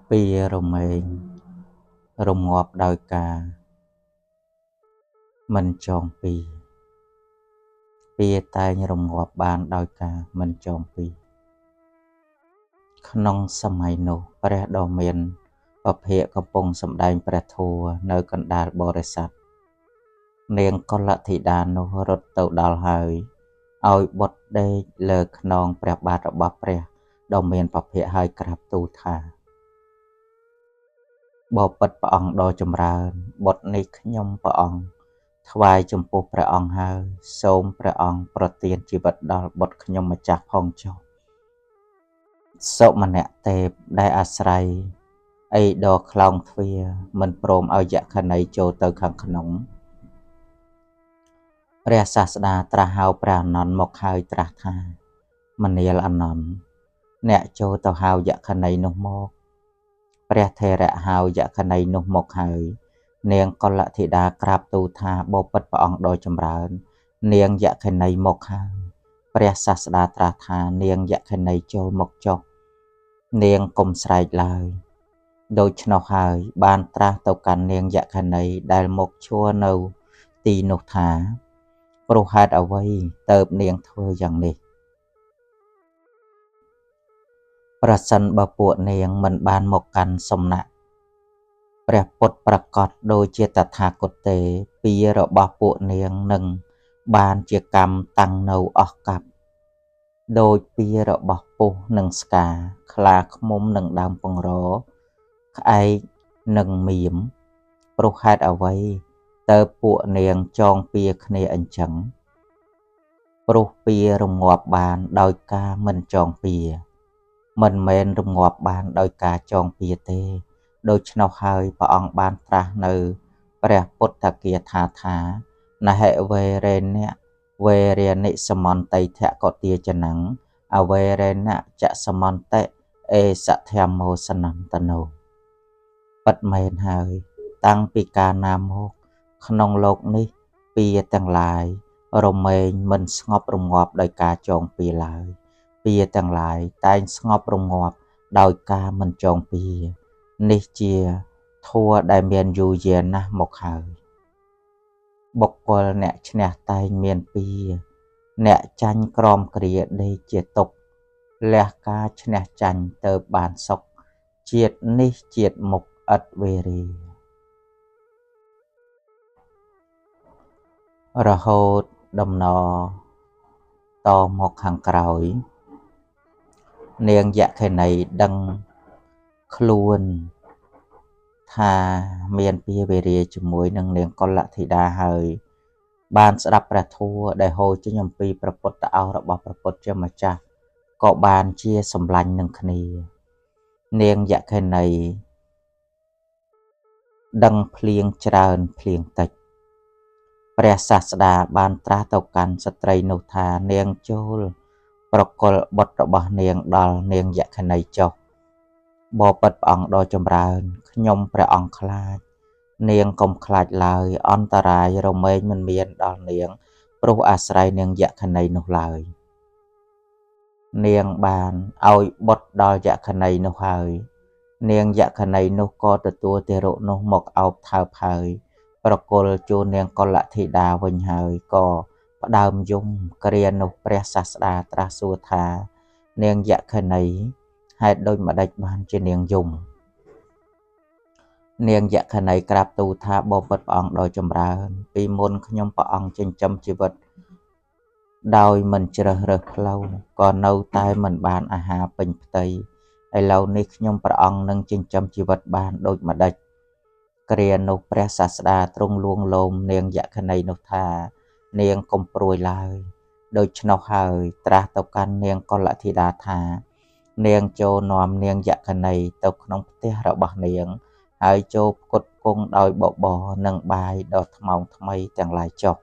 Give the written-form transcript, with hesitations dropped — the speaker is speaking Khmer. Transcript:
ពារមែងរងាប់ដោយការមិនចងពៀរ ពៀរតែងរងាប់បានដោយការមិនចងពៀរ ក្នុងសម័យនោះព្រះដ៏មានពភាកកំពុងសម្ដែងព្រះធម៌នៅកណ្ដាលបរិស័ទ នាងកុលធីតានោះរត់ទៅដល់ហើយ ឲ្យបុត្រដេកលើខ្នងព្រះបាទរបស់ព្រះដ៏មានពភាកហើយក្រាបទូលថា បពិតព្រះអង្គដ៏ចម្រើន បុត្រនេះខ្ញុំព្រះអង្គថ្វាយចំពោះព្រះអង្គហើយ សូមព្រះអង្គប្រទានជីវិតដល់បុត្រខ្ញុំម្ចាស់ផងចុះ សុមនទេពដែលអាស្រ័យអីដ៏ខ្លោងទ្វារមិនព្រមឲ្យយក្ខីចូលទៅខាងក្នុង ព្រះសាស្តាត្រាស់ហៅព្រះអានន្ទមកហើយត្រាស់ថា មនាលអានន្ទ អ្នកចូលទៅហៅយក្ខីនោះមក ព្រះថេរៈហៅយក្ខីនោះមកហើយ នាងកុលធីតាក្រាបទូលថា បពិតព្រះអង្គដ៏ចម្រើន នាងយក្ខីមកហើយ ព្រះសាស្តាត្រាស់ថា នាងយក្ខីចូលមកចុះ នាងកុំស្រែកឡើយ ដូច្នោះហើយបានត្រាស់ទៅកាន់នាងយក្ខីដែលមកឈរនៅទីនោះថា ព្រោះហេតុអ្វីទៅនាងធ្វើយ៉ាងនេះ ប្រសិនបើពួកនាងមិនបានមកកាន់សំណាក់ព្រះពុទ្ធប្រកបដូចជាតថាគតទេ ពៀរបស់ពួកនាងនឹងបានជាកម្មតាំងនៅអស់កັບ ដូចពៀរបស់ពស់និងស្កា ខ្លាឃ្មុំនិងដើមពង្រ ក្អែកនិងមៀម ព្រោះហេតុអ្វីទៅពួកនាងចងពៀគ្នាអញ្ចឹង ព្រោះពៀរងាប់បានដោយការមិនចងពៀ មិនមែនរងាប់បានដោយការចងពៀទេ ដូច្នោះហើយព្រះអង្គបានត្រាស់នៅព្រះពុទ្ធគាថាថា នហិវេរេណៈវេរានិសមន្តិធកទាចនំ អវេរេណៈចសមន្តិអេសធម្មោសនន្តនោ ពិតមែនហើយ តាំងពីកាលណាមក ក្នុងលោកនេះពៀទាំងឡាយរមែងមិនស្ងប់រងាប់ដោយការចងពៀឡើយ ពៀទាំងឡាយតែងស្ងប់រងាប់ដោយការមិនចងពៀ នេះជាធម៌ដែលមានយូរយារណាស់មកហើយ បុគ្គលអ្នកឈ្នះតែងមានពៀ អ្នកចាញ់ក្រមគ្រាដេកជាទុក្ខ លះការឈ្នះចាញ់ទៅបានសុខ ជាតិនេះជាតិមុខឥតវេរា រហូតដំណតមកខាងក្រោយ នាងយក្ខីដឹងខ្លួនថាមានពៀវេរាជាមួយនឹងនាងកុលធីតាហើយ បានស្ដាប់ព្រះធម៌ដែលហូរចេញអំពីព្រះពុទ្ធឱសរបស់ព្រះពុទ្ធជាម្ចាស់ ក៏បានជាសម្លាញ់នឹងគ្នា នាងយក្ខីដឹងភ្លៀងច្រើនភ្លៀងតិច ព្រះសាស្តាបានត្រាស់ទៅកាន់ស្ត្រីនោះថា នាងចូលប្រគល់បុត្ររបស់នាងដល់នាងយក្ខីចុះ បពិតព្រះអង្គដ៏ចម្រើន ខ្ញុំព្រះអង្គខ្លាច នាងកុំខ្លាចឡើយ អន្តរាយរមែងមិនមានដល់នាង ព្រោះអាស្រ័យនាងយក្ខីនោះឡើយ នាងបានឲ្យបុត្រដល់យក្ខីនោះហើយ នាងយក្ខីនោះក៏ទទួលទារកនោះមកអោបថើបហើយ ប្រគល់ជូននាងកុលធីតាវិញហើយ ក៏ផ្ដើមយំ គ្រានោះព្រះសាស្តាត្រាស់សួរថា នាងយក្ខីហេតុដូចម្ដេចបានជានាងយំ នាងយក្ខីក្រាបទូលថា បពិតព្រះអង្គដ៏ចម្រើន ពីមុនខ្ញុំព្រះអង្គចិញ្ចឹមជីវិតដោយមិនជ្រើសរើសផ្លូវ ក៏នៅតែមិនបានអាហារពេញផ្ទៃ ឥឡូវនេះខ្ញុំព្រះអង្គនឹងចិញ្ចឹមជីវិតបានដូចម្ដេច គ្រានោះព្រះសាស្តាទ្រង់លួងលោមនាងយក្ខីនោះថា នាងកុំព្រួយឡើយ ដូច្នោះហើយត្រាស់ទៅកាន់នាងកុលធីតាថា នាងចូលនាំនាងយក្ខីទៅក្នុងផ្ទះរបស់នាង ហើយចូលផ្គត់ផ្គង់ដោយបបរនិងបាយដ៏ថ្មោងថ្មីទាំងឡាយចុះ